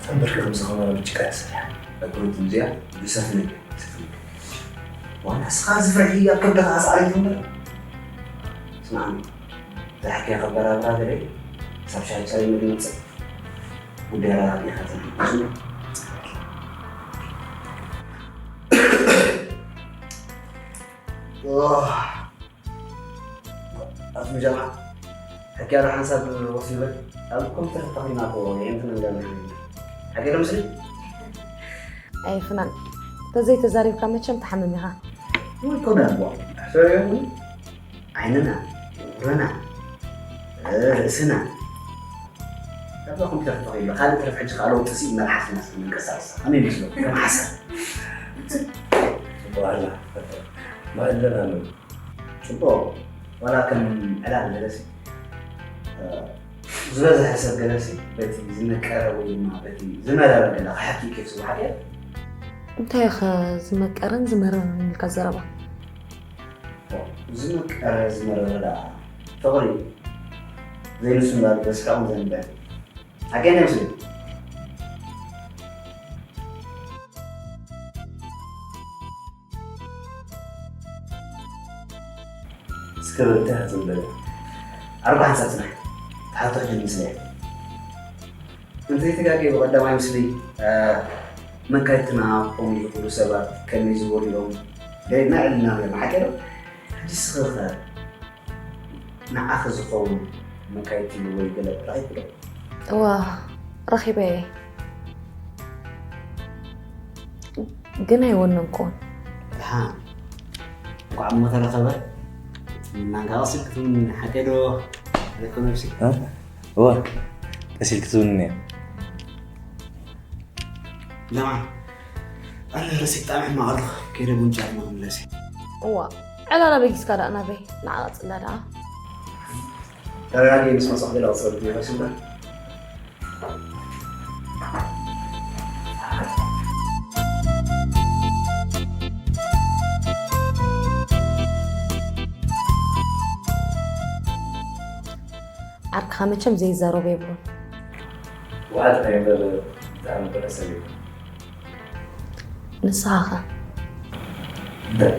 እምበርከ ከምዚ ከማና ብጭቃ ትሰርሕ። እግሩ ትምዚያ ብሰፍነግ፣ ሰፍነግ። ዋላ እስኻ ዝፍርሒ ኣብ ከብድኻ ኣስዓሪቱ እምበር። ስማዕኒ፣ ዝሓኪያ ከበራብራ ገለይ፣ ክሳብ ሻሂ ጸሪሙ ዝመጽእ። ጉዳይ ኣረጋጊእካ ተናገር። ኦህ። ኣቱም ጀማዓ፣ ሕክያዶ ሓንሳብ ወስ ይበል። ኣብ ኮምፒተር ተተኺልና እኮ የእንትን እንደምን። ሓቂ ዶ ምስሊ? ኣይ ፍናን፣ ተዘይተዛሪብካ መቸም ትሓምም ኢኻ። ወይ ኮነ እኮ። ሕሰብ ይኹን ዓይንና፣ እግርና፣ ርእስና። ኣብ ኮምፒተር ተተኺልና፣ ካልእ ተረፍ ሕጂ ካልእ ወጥሲ መልሓስና እስኪ ምንቀሳቐስ። ከመይ ይመስለኩም? ከም ሓሳብ። ጽቡቕ ኣላ። ማእለና ነው። ጽቡቕ፣ ዋላ ከም ዕላል ገለሲ፣ እ፣ ዝበዝሐ ሰብ ገለሲ በቲ ዝመቀረ ወይ ድማ በቲ ዝመረረ ገለ ክሓቱ ይከፍሱ ሓቂ። እንታይ ኸ ዝመቀረን ዝመረረን ኢልካ ዘረባ? ኦ፣ ዝመቀረ ዝመረረ ደኣ ፍቕሪ ዘይንሱ እንዳሉ ዘስሕቑን ዘንበል። ሓቂ ናይ ምስሉ። እስከ በል እንታይ ክትብል ደሊኻ? ዓርቢ ሓንሳብ ጽናሕ። ትሓቶ ሕጂ ንምስለያ። እንተዘይተጋግየ ብቐዳማይ ምስሊ፣ እ፣ መካይድትና ክኾኑ ዝኽእሉ ሰባት ከመይ ዝበሉ እዮም? ደሊና ዕልና ነርና፣ ሓቂ ዶ? ሕጂ እስኺ ኸ ንዓኺ ዝኸውን መካይድቲ ወይ ገለ ረኺብኪ ዶ? እዋ፣ ረኺበ እየ። ግን ኣይወነንኩዎን። ደሓን። እንኳዕ እሞ ተረኸበ። እናንካ ቀስ ኢልኪ ትውንኒ፣ ሓቀይ ዶ? ዘይኮነ ብሲ? እ? እወ፣ ቀስ ኢልኪ ትውንኒ እያ። ለማ፣ ኣነ ርእሲ ብጣዕሚ ሕማቕ ኣለኹ። ከይደ ቡን ጫት ክምለስ እየ። እዋ፣ ዕላል ኣበጊስካ ደኣ ናበይ? ንዓ ቀጽላ ደኣ። ተረጋጊ፣ ምስ መጻኹ ገለ ክጸብጥ ይኸስ እምበር። ዓርክኻ መቸም ዘይዛረቦ የብሉን። ዋዕል እንታይ እምበር ብጣዕሚ ብርዕ ሰብ እዩ። ንስኻ ኸ? እንታይ?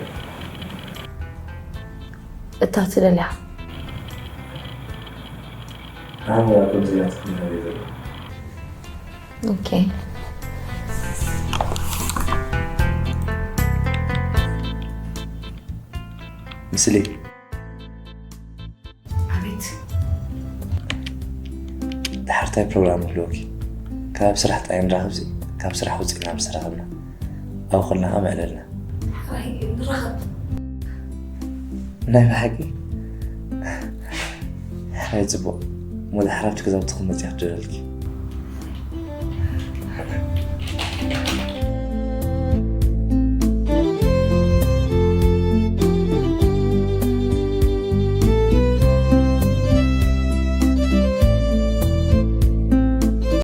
እታ ትደልያ። ኣነ ከምዚ ናትኩም ነገር የብሉን። ኦኬ። ምስሊ። ኣቤት። ድሓር እንታይ ፕሮግራም ይህልወኪ? ካብ ስራሕ ጥራይ ንራኸብሲ፣ ካብ ስራሕ ውፅእና ምስ ተራኸብና። ኣብኡ ከለና ኸዓ ምዕለልና። ሕራይ ንራኸብ። ናይ ብሓቂ? ሕራይ ፅቡቕ። እሞ ድሓር ኣብቲ ገዛውትኹም መፂኣ ክደለልኪ።